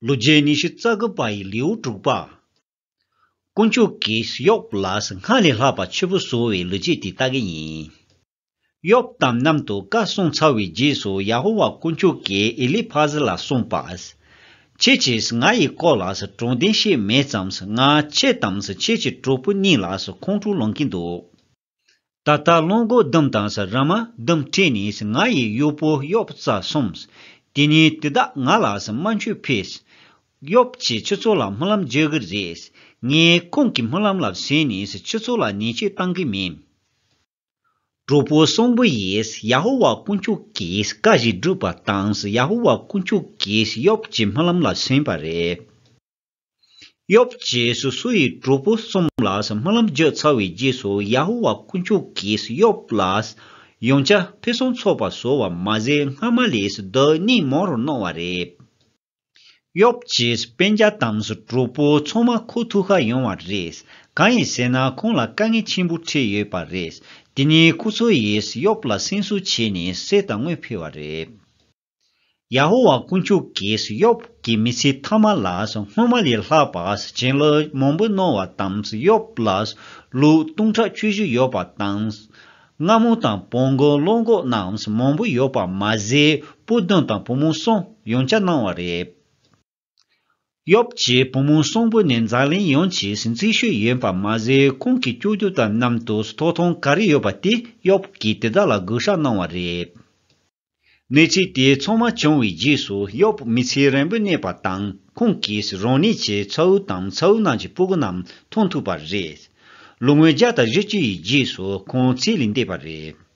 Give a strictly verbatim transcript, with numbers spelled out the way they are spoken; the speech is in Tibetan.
ལོ་རྒྱུས་ཉི་ཤུ་རྩ་དགུ་པ་ཡི་ལེའུ་དྲུག་པ། དཀོན་མཆོག་གིས་ཡོབ་ལ་སྔར་ལས་ལྷག་པ་ཕྱུག་པོ་བཟོ་བའི་ལོ་རྒྱུས་དེ་ལྟ་གི་ཡིན། ཡོབ་དང་མཉམ་དུ་བཀའ་གསུངས་ཚར་བའི་རྗེས་སུ་ཡ་ཧོ་ཝཱ་དཀོན་མཆོག་གིས་ཨེ་ལི་ཕ་ཟི་ལ་གསུངས་པ། ཁྱེད་ཀྱིས་ང་ཡི་སྐོར་ལ་དྲང་བདེན་བཤད་མེད་ཙང་ང་ཁྱེད་དང་ཁྱེད་ཀྱི་གྲོགས་པོ་གཉིས་ལ་ཁོང་ཁྲོ་ལངས་ཀྱི་འདུག་ད་ལྟ་གླང་གོག་བདུན་དང་ར་མ་བདུན་ཁྲིད་ནས་ང་ཡི་གཡོག་པོ་ཡོབ་རྩར་སོང་། དེ་ནས་དེ་དག་ང་ལ་སྨན་བཅོས་ཕུལ། ཡོབ་ཀྱིས་ཁྱེད་ཚོ་ལ་སྨོན་ལམ་བརྗོད་ཀྱི་རེད། ངས་ཁོང་གི་སྨོན་ལམ་ལ་གསན་ནས་ཁྱེད་ཚོ་ལ་ཉེས་ཆད་གཏང་གི་མིན། གྲོགས་པོ་གསུམ་པོ་ཡིས་ཡ་ཧོ་ཝཱ་དཀོན་མཆོག་གི་བཀའ་བཞིན་བསྒྲུབས་པ་དང་ཡ་ཧོ་ཝཱ་དཀོན་མཆོག་གིས་ཡོབ་ཀྱི་སྨོན་ལམ་ལ་གསན་པ་རེད། ཡོབ་ཀྱིས་སོ་སོ་ཡི་གྲོགས་པོ་གསུམ་ལ་སྨོན་ལམ་བརྗོད་ཚར་བའི་རྗེས་སུ་ཡ་ཧོ་ཝཱ་དཀོན་མཆོག་གིས་ཡོབ་ལ་ཡང་བསྐྱར་ཕུན་སུམ་ཚོགས་པ་བཟོ་བ་མ་ཟད་སྔ་མ་ལས་བདག་ཉིད་མང་རུ་གནང་བ་རེད། ཡོབ་ཀྱི་སྤུན་ཀྱག་དང་གྲོགས་པོ་ཚང་མ་ཁོ་ཐུག་ག་ཡོང་བ་རེད། གང་ཡིན་ཟེར་ན་ཁོང་ལ་དཀའ་ངལ་ཆེན་པོ་འཕྲད་ཡོད་པ་རེད། དེ་ནས་ཁོ་ཚོ་ཡིས་ཡོབ་ལ་སེམས་གསོ་བྱས་ནས་གསེར་དང་དངུལ་ཕུལ་བ་རེད། ཡ་ཧོ་ཝཱ་དཀོན་མཆོག་གིས་ཡོབ་ཀྱི་མི་ཚེ་མཐའ་མ་ལ་སྔོན་མ་ལས་ལྷག་པ་བྱིན་རླབས་མང་པོ་གནང་བ་དང་ཡོབ་ལ་ལུག་སྟོང་ཕྲག་བཅུ་བཞི་ཡོད་པ་དང་། རྔ་མོང་དང་བོང་གུ་གླང་གོག་རྣམས་མང་པོ་ཡོད་པ་མ་ཟད་བུ་བདུན་དང་བུ་མོ་གསུམ་ཡང་བསྐྱར་གནང་བ་རེད། ཡོབ་ཀྱི་བུ་མོ་གསུམ་པོ་ནི་འཛམ་གླིང་ཡོངས་ཀྱི་མཛེས་ཤོས་ཡིན་པ་མ་ཟད་ཁོང་གི་ཅོ་ཅོ་དང་མཉམ་དུ་ཐོབ་ཐང་ག་རེ་ཡོད་པ་དེ་ཡོབ་ཀྱིས་དེ་དག་ལ་བགོ་བཤའ་གནང་བ་རེད། གནས་ཚུལ་དེ་ཚང་མ་བྱུང་བའི་རྗེས་སུ་ཡོབ་མི་ཚེ་རིང་པོ་གནས་པ་དང་ཁོང་གིས་རང་ཉིད་ཀྱི་ཚ་བོ་དང་ཚ་བོ་རྣམས་ཀྱི་སྤུ་གུ་རྣམས་མཐོང་ཐུབ་པ་རེད། ལོ་ངོ་བརྒྱ་དང་བཞི་བཅུ་ཡི་རྗེས་སུ་ཁོང་ཚེ་ལས་འདས་པ་རེད།